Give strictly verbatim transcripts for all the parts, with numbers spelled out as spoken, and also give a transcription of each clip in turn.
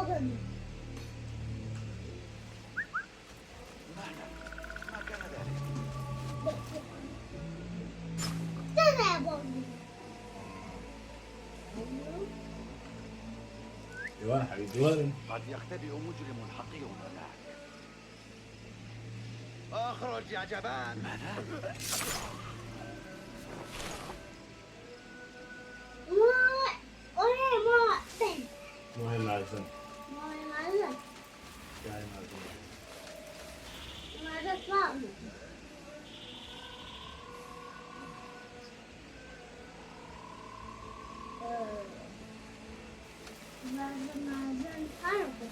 ما كان، ما كان ذلك. ديوان حبيب ديوان. قد يختبئ مجرم حقير هناك. اخرج يا جبان. ماذا؟ ما، أنا ما أحب. ما هي معزم؟ ما هي معزم؟ يعني معزم. معزم فاضي. آه. معزم، معزم فاضي.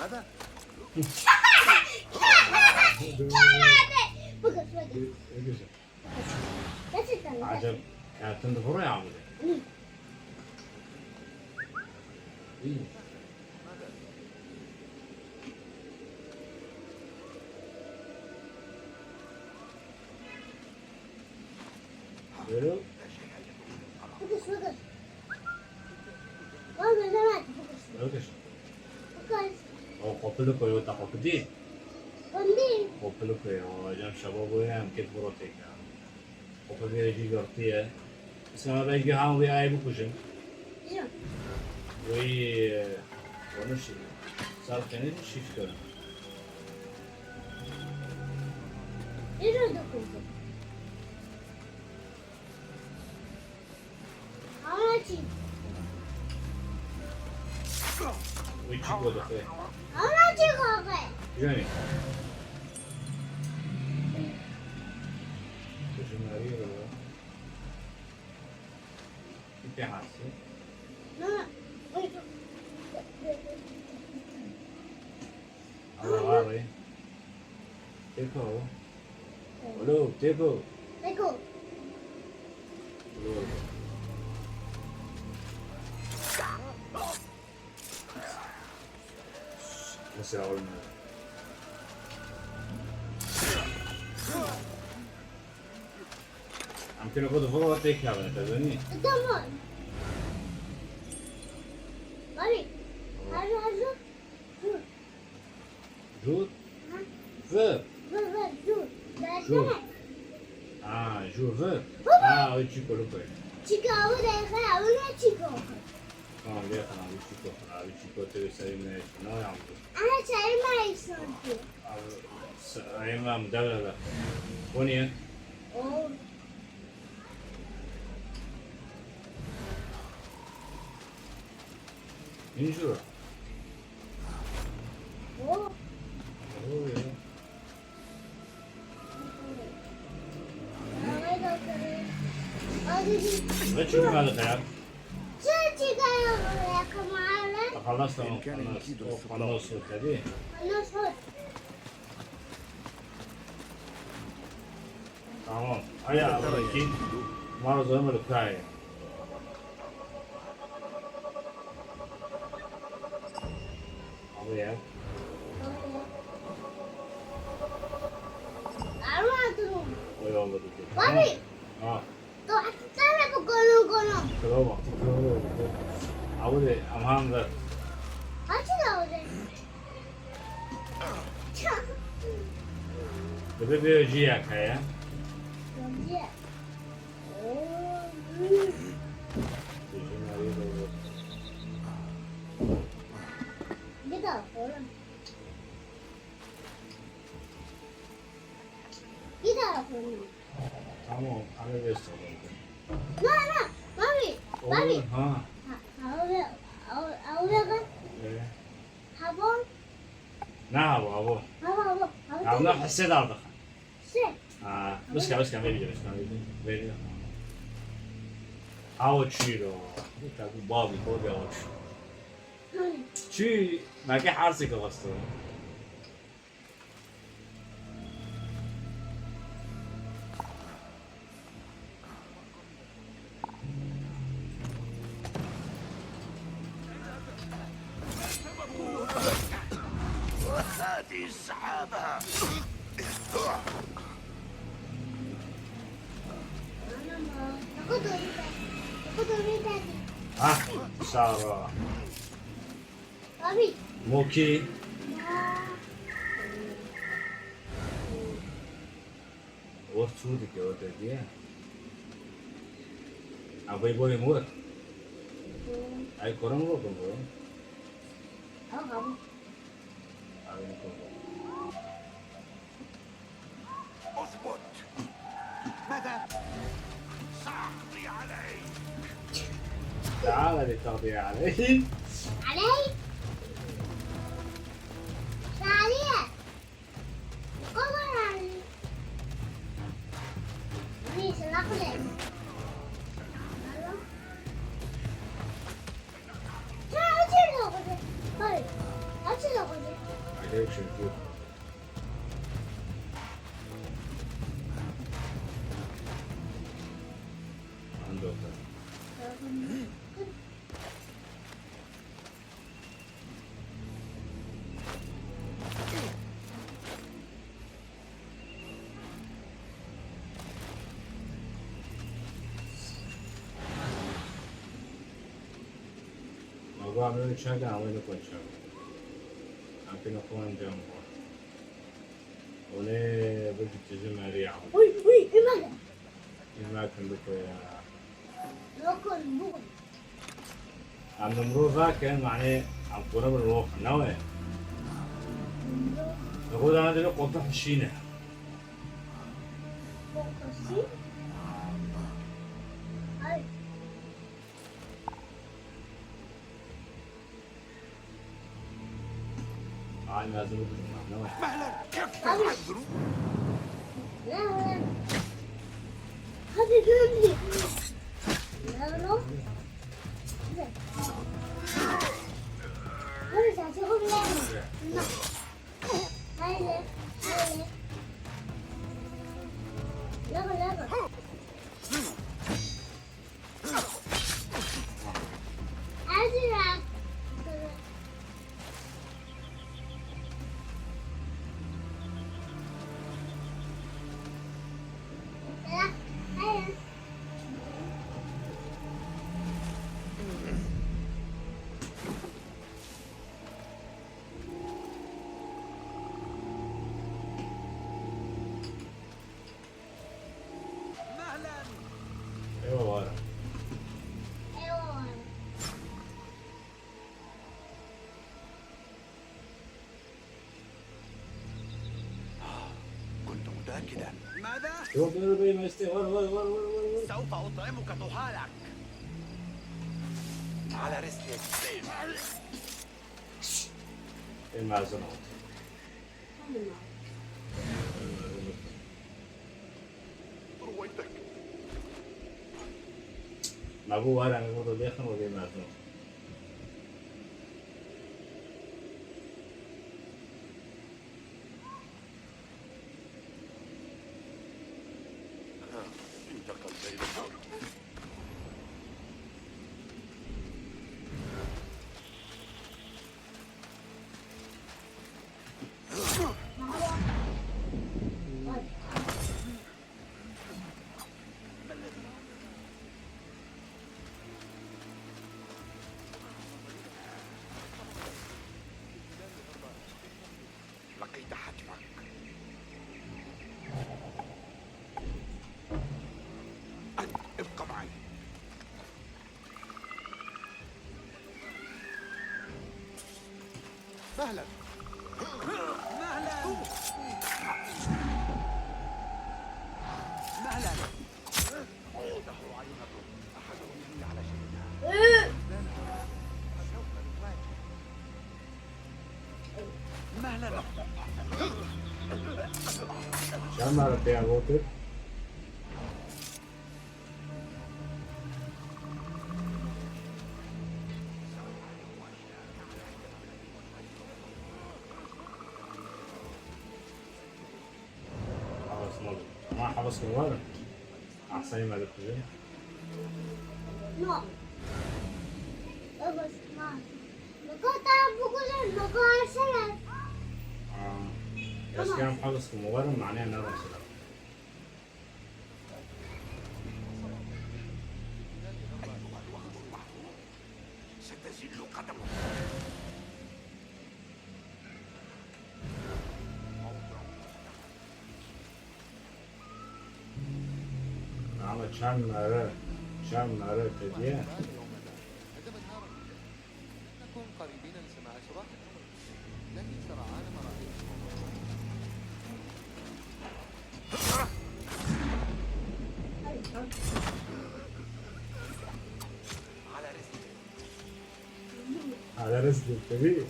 هذا؟ عجب، كابتن ظهور يا عمري. Buyurun. Bakış, bakış. Bakış, bakış. Bakış. Bakış. O kopulu koyu, ta kopudi. Kondi. Kopulu koyu, o cem şaba boyu hem ket buro teka. Kopulu jî girtiye. Mesela ben ki han wî ayê bikujim. Yok. Wî, e, onu şi-, sar tenê şîf kir. Îro dikujim. Ama çi? Wî çi gote? Ama çi gote? Yanî. Kujim nerî ro. Pê hasî. Arê, arê. Têko. Alo, têko. Têko. Alo. Mesela olmuyor. Em kilo xwe dixwe têk nabin, te zanî? Tamam. Bari. Hadi, hadi. Jûr? Vir. Vir, vir, jûr. Jûr. Ha, jûr vir. Ha, o çîko li koy. Çîka o de, ha, o ne çîko? Tamam, gel, tamam, bir çîko, ha, bir çîko, te bir sayı mı ne? Ne yaptı? Ana, çayı mı içiyorsun? Abi, sayı mı, devre be. O niye? O. Min jûr. Oh. Oh, ya. Ve çi bima dixeyar? Xelas, tamam. Xelas. O xelas o tabii. Tamam. Aya, ama ki, maro zor mu lukayê. Abi ya. Oy, olmadı ki. Bobby. Ha. Tu hakikaten bu konu konu. Tamam. Abi de, aman da. Kaç lira olacak? Bebe bir öcü yakaya. Öcü. Gida oğlum. Gida oğlum. Tamam, hani beş tamam. No, no, mami, mami. Oğlum, ha. Ha, ha, o ve, o, o ve bak. Ee? Habo. Ne habo, habo? Habo, habo, habo. Ya, ne hisse de aldık. Şey. Ha, biska, biska, veri, biska, veri. Awo çîro. Tabi babi, babi awo çîro. Çi, belki her seke bastı. هذه السحابة. Ah, Sara. Abi. Moki. Wor çû dike, wor te diye. Abay boyum wor. Ay koran wor kon boyum. Tamam. Abi ne kon boyum. اثبت. ماذا؟ سأقضي عليك. تعال لتقضي علي. علي؟ شعرية. قمر علي. ليش الأقلع؟ تعال، تعال، تعال. هاي. تعال، تعال. عليك شو تقول؟ عنده. Baba, ben uçarken havayla koyacağım. Hakkını koyacağım. O ne, bu bitti, Zümer ya. Uy, uy, Ömer. Îmrakin bike ya. Lokon bu. Em li mirov vekin, manê em kore bi rok ne we. Li xwe dana divê qotix şîne. Qotix şîn? Ay. Ay, lazım bu durum var, ne var? مهلا، يكفي العذر. Hadi dön. Hadi sen çok güzel. Haydi, haydi. Lava, lava. Eyvallah. كنت متأكدا. ماذا؟ Yok, yok, yok, yok, işte, var, var, var. سوف أطعمك طحالك. على رسلك. Ê mezin ot. رويتك. Me bû were, me bû dixin û bê mezin. انتقل بيننا. لقيت حتمك. أنت ابق معي. مهلا. مهلا. مهلا. دهر عينكم. أحد يملي على شيء. لا، لا. شوقا واجه. مهلا. Çend mare pêya gotin? Hevas mabin. Ama hevas mabin. Ehsenî me dikujin. No. Baba, no. Baba, tam bugün, baba, aşağıya. Aa. Tamam. Eskiden hevas mabin, mane ne mesela? ستزل قدمه. Ama çend mare, çend mare te diye. نكن قريبين لسماع صراخ القمر، لكن سرعان ما رأيت صوته. على رسلك. على رسلك، tabii.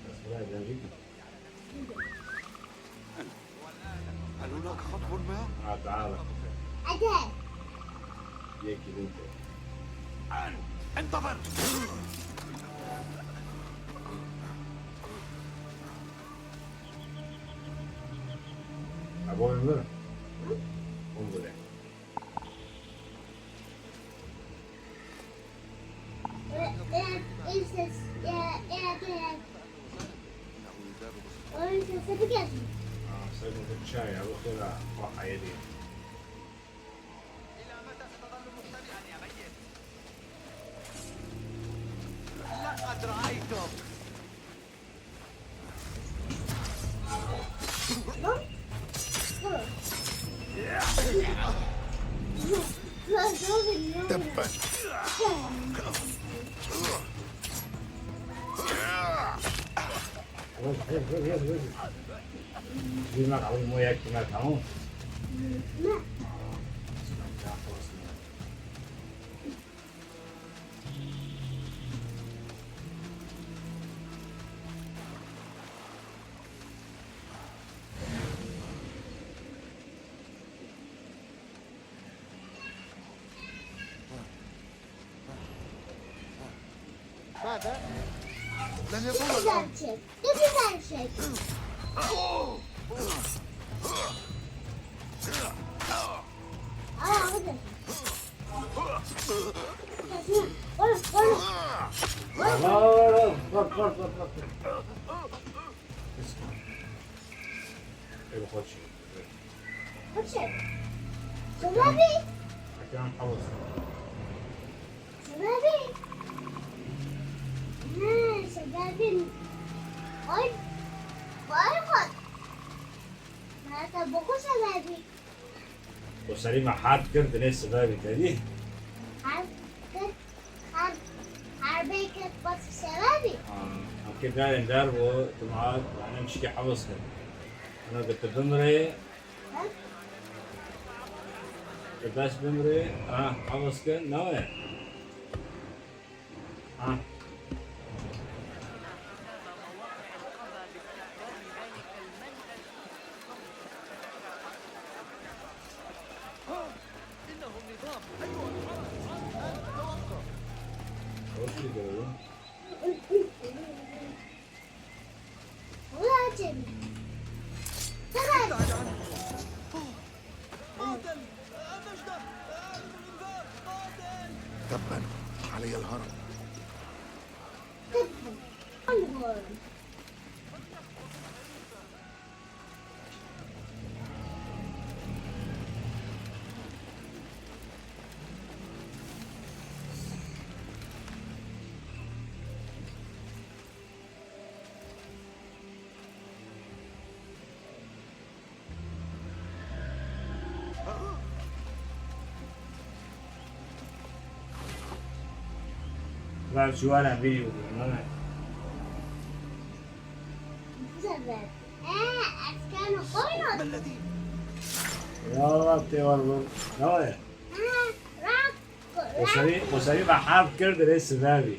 بس والله جميل. هل هناك خطو ما؟ آه، تعال. أجل. ياكي بنتي. الآن. انتظر. أبو عمر. انظر. لقد رأيتك. تبا. Bilmem abi, moya kime tamam. ماذا؟ لن يطول الأمر. Dur bir şey. Aa, hadi. Dur, dur. Dur, dur, dur, dur, dur. Ê, bi xwe çi? Xwe çi? Şebabî. Ekrem hewes. Şebabî. Ne, şebabî. Ay, ay, ay. Nerede bu şebabî? Xweserî me hard kir, dilê sibabî te dî. Hard kir, hard, harbê kir, bas sibabî. Ha, em kir darên dar bû, cemaat, yani em şikî hewes kir. Ana, tu bimirê, ha? Tu bes bimirê, ha, hewes kir, ne we? تبا علي الهرم. Ver çuwana bî û Mehmet. Ee, ez kano oynadım. Ya tê war bû. Ne var ya? Ha, rak. O serî, o serî me hevk kir, dirê sivevî.